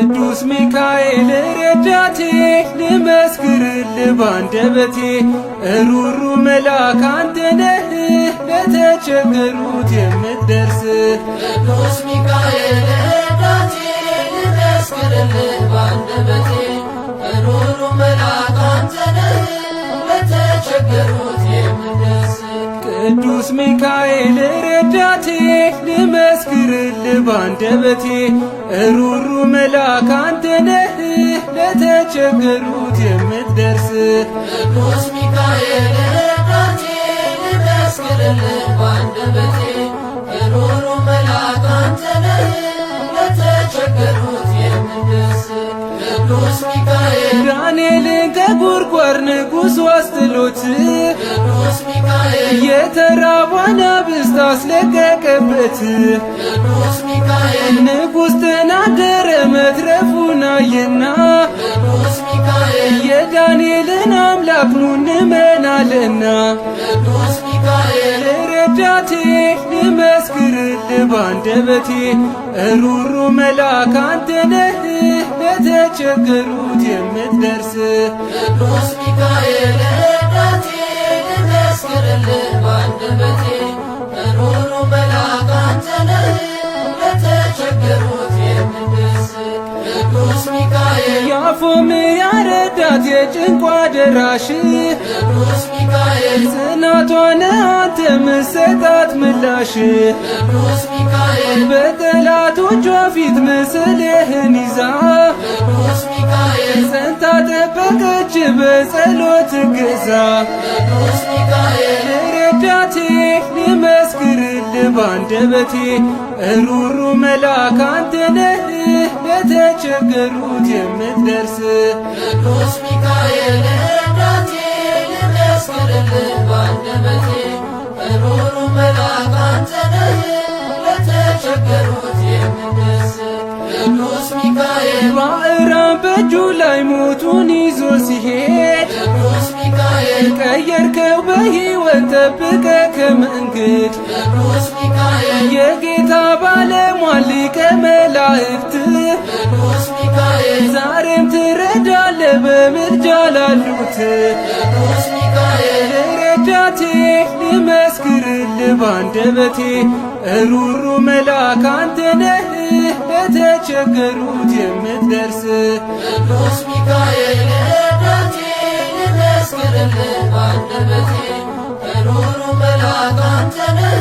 ቅዱስ ሚካኤል ረዳቴ፣ ልመስክርልህ ባንደበቴ፣ እሩሩ መልአክ አንተ ነህ ለተቸገሩት የምትደርስ። ቅዱስ ሚካኤል ረዳቴ፣ ልመስክርልህ ባንደበቴ፣ ሩሩ መልአክ አንተ ነህ ለተቸገሩት የምትደርስ። ቅዱስ ሚካኤል ረዳቴ፣ ልመስክርልህ ባንደበቴ፣ እሩሩ መልአክ አንተ ነህ ለተቸገሩት የምትደርስ። ቅዱስ ሚካኤል ረዳቴ፣ ልመስክርልህ ባንደበቴ፣ ሩሩ መልአክ አንተ ነህ ለተቸገሩት የምትደርስ። ቅዱስ ሚካኤል። ዳንኤልን ከጉድጓድ ንጉሥ አስጥሎት፣ ቅዱስ ሚካኤል። የተራቡ አናብስት አስለቀቀበት። ቅዱስ ሚካኤል። ንጉሥ ተናገረ መትረፉን አየና፣ ቅዱስ ሚካኤል። የዳንኤልን አምላክ ኑ እንመናለና። ቅዱስ ሚካኤል። ረዳቴ፣ ልመስክርልህ ባንደበቴ፣ እሩሩ መልአክ አንተ ነህ ለተቸገሩት የምትደርስ። ቅዱስ ሚካኤል ረዳቴ፣ ልመስክርልህ ባንደበቴ፣ ሩሩ መልአክ አንተ ነህ ለተቸገሩት የምትደርስ። ቅዱስ ሚካኤል። የአፎምያ ረዳት የጭንቋ ደራሽ፣ ቅዱስ ሚካኤል። ጽናቷን አንተ ምሰጣት ምላሽ፣ ቅዱስ ሚካኤል። በጠላቶቿ ፊት ምስልህን ይዛ፣ ቅዱስ ሚካኤል። ጸንታ ጠበቀች በጸሎት እገዛ። ቅዱስ ሚካኤል። ረዳቴ፣ ልመስክርልህ ባንደበቴ፣ እሩሩ መልአክ አንተ ነህ ለተቸገሩት የምትደርስ። ቅዱስ ሚካኤል ረዳቴ፣ ልመስክርልህ ባንደበቴ፣ ሩሩ መልአክ አንተ ነህ ለተቸገሩት የምትደርስ። ቅዱስ ሚካኤል። ባዕራን በእጁ ላይ ሞቱን ይዞ ሲሄድ፣ ቅዱስ ሚካኤል። ቀየርከው በሕይወት ጠብቀ ከመንገድ። ቅዱስ ሚካኤል። የጌታ ባለሟል ሊቀ መላእክት፣ ቅዱስ ሚካኤል። ዛሬም ትረዳለ በምልጃ ላሉት። ቅዱስ ሚካኤል። ረዳቴ፣ ልመስክርልህ ባንደበቴ፣ እሩሩ መልአክ አንተ ነህ ለተቸገሩት የምትደርስ። ቅዱስ ሚካኤል ረዳቴ፣ ልመስክርልህ ባንደበቴ፣ ሩሩ መልአክ አንተ ነህ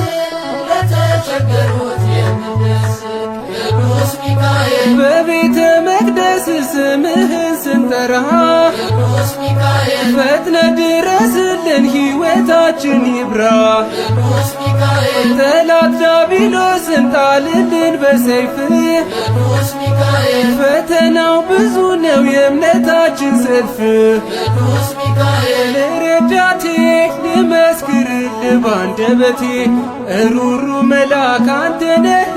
ለተቸገሩት የምትደርስ። ቅዱስ ሚካኤል። በቤተ መቅደስ ስምህን ስንጠራ፣ ቅዱስ ሚካኤል። ፈጥነ ድረስልን ሕይወታችን ይብራ። ቅዱስ ሚካኤል። ጠላት ዲያብሎስን ጣልልን በሰይፍ፣ ቅዱስ ሚካኤል። ፈተናው ብዙ ነው የእምነታችን ሰልፍ። ቅዱስ ሚካኤል። ረዳቴ፣ ልመስክርልህ ባንደበቴ፣ እሩሩ መልአክ አንተ ነህ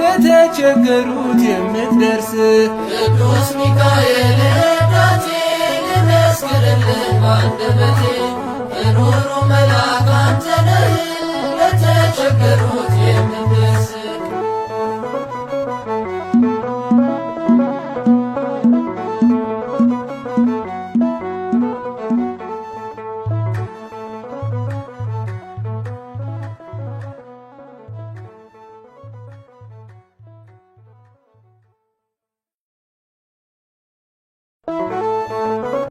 ለተቸገሩት የምትደርስ። ቅዱስ ሚካኤል ረዳቴ፣ ልመስክርልህ ባንደበቴ፣ ሩሩ መልአክ አንተ ነህ ለተቸገሩት የምትደርስ።